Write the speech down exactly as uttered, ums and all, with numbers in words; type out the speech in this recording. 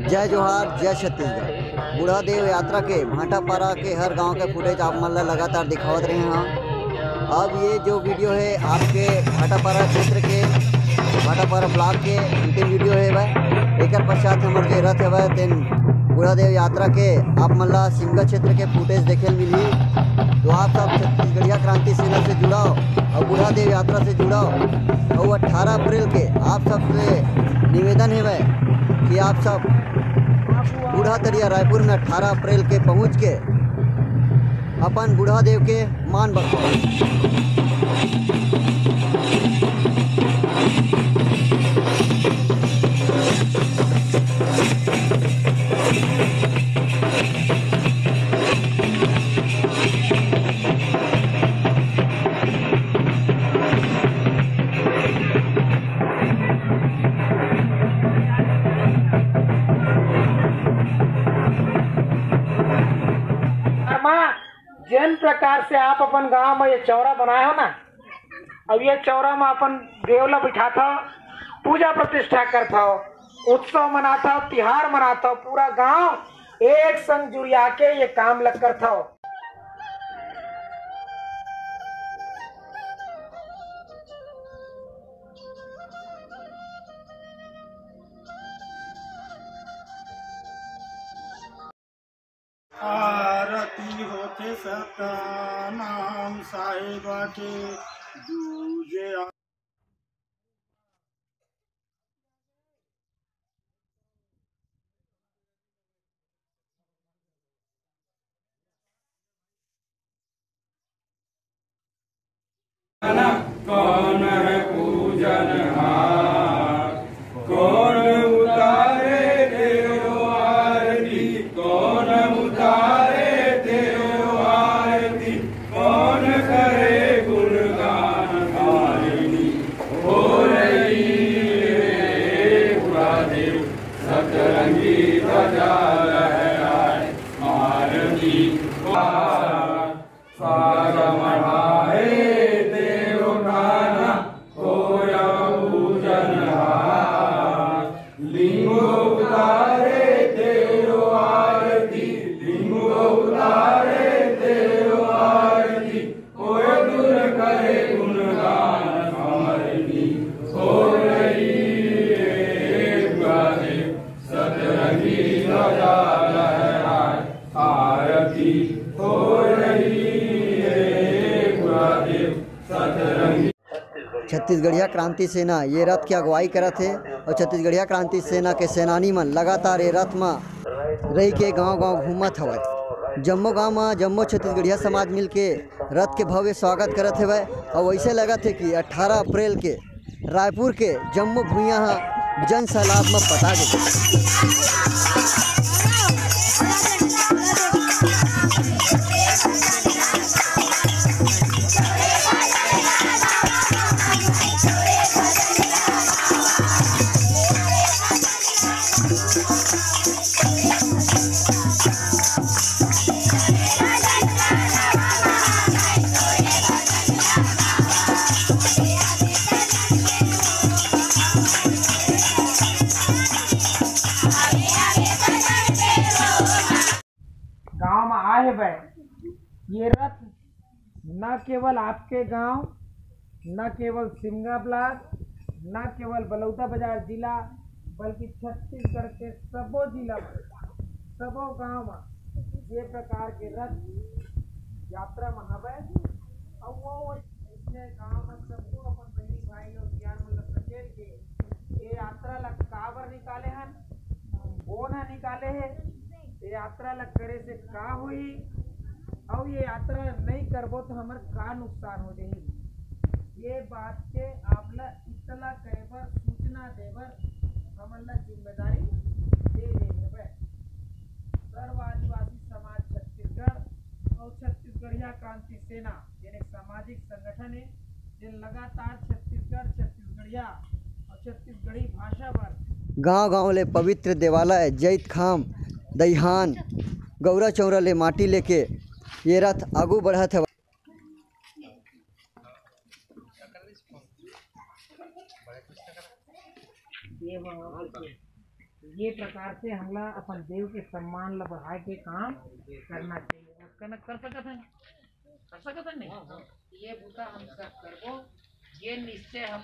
जय जोहार, जय छत्तीसगढ़। बूढ़ा देव यात्रा के भाटापारा के हर गांव के footage आप मन ला लगातार दिखावत रहे हन। अब ये जो video हे आपके भाटापारा क्षेत्र के, भाटापारा block के अंतिम video हे भाई। एकर पश्चात हमर जे रथ हे भाई, तेन बूढ़ा देव यात्रा के आप मन ला सिमगा क्षेत्र के footage देखे ल मिलही। तो आप सब छत्तीसगढ़िया क्रांति सेना से जुड़व अउ बूढ़ा देव यात्रा से जुड़व। अउ अठारह अप्रैल के आप सब से निवेदन हे भाई कि आप सब बूढ़ा तरिया रायपुर में अठारह अप्रैल के पहुँच के अपन बूढ़ा देव के मान बढ़ाओ। जेन प्रकार से आप अपन गांव में ये चौरा बनाए हो ना, अब ये चौरा में अपन देव ला बिठाथव, पूजा प्रतिष्ठा करथव, उत्सव मनाथव, तिहार मनाथव, पूरा गांव एक संग जुड़िया के ये काम ला करथव। आरती होथे सतनाम साहेब के दूजे। कौन है पूजनहार, कौन उतारे तेरो आरती, कौन उतारे तेरो आरती, कौन करे गुणगान। आरती हो रही है पूरा देव, सतरंगी ध्वजा लहराए। आरती हो सागर मढ़ाए देव खाना, होया पूजनहार। लिंगो उतारे तेरो आरती, लिंगो उतारे तेरो आरती। कोई दूर करे गुणगान हमारी, हो रही है गुरुदेव सतरंगी ध्वजा लहराए। आरती हो रही है गुरुदेव सतरंगी। छत्तीसगढ़िया क्रांति सेना ये रथ के अगुवाई करत हे अउ छत्तीसगढ़िया क्रांति सेना के सेनानी मन लगातार ये रथ म रहि के गांव-गांव घूमत हवय। जम्मो गांव म जम्मो छत्तीसगढ़िया समाज मिलके रथ के भव्य स्वागत करत हवय अउ अइसे लगत हे कि अठारह अप्रैल के रायपुर के जम्मो भुइयां ह जन सैलाब म पटा गे। गांव म आए हवय। ये रथ न केवल आपके गांव, न केवल सिमगा ब्लॉक, न केवल बलौदाबाजार जिला, बल्कि छत्तीसगढ़ के सबो जिला म, सबो गांव म ये प्रकार के रथ यात्रा म हवय। अउ वो अइसने गांव म सबो अपन बहिनी भाई अउ सियान मन ल सकेल के ये यात्रा ल काबर निकाले हन, कोन ह निकाले हे, ये यात्रा ल करे से का होही, अउ ये यात्रा ल नइ करबो त हमर का नुकसान हो जाही, ये बात के आप ल इतला करे बर, सूचना दे बर हमन ल जिम्मेदारी दे दे हवय। सर्व आदिवासी समाज छत्तीसगढ़ अउ छत्तीसगढ़िया क्रांति सेना, जेन एक सामाजिक संगठन हे, जेन लगातार छत्तीसगढ़, छत्तीसगढ़िया अउ छत्तीसगढ़ी भाषा बर गांव-गांव ले पवित्र देवालय, जैतखाम, दइहान, गौरा चौरा ले माटी लेके ये रथ आगू बढ़त हवय। ये प्रकार से हमला अपन देव के सम्मान ला बढ़ाए के काम करना चाहिए। कनक कर सकत है, कर सकत है नहीं? ये बूता हम सब करबो, ये निश्चय हम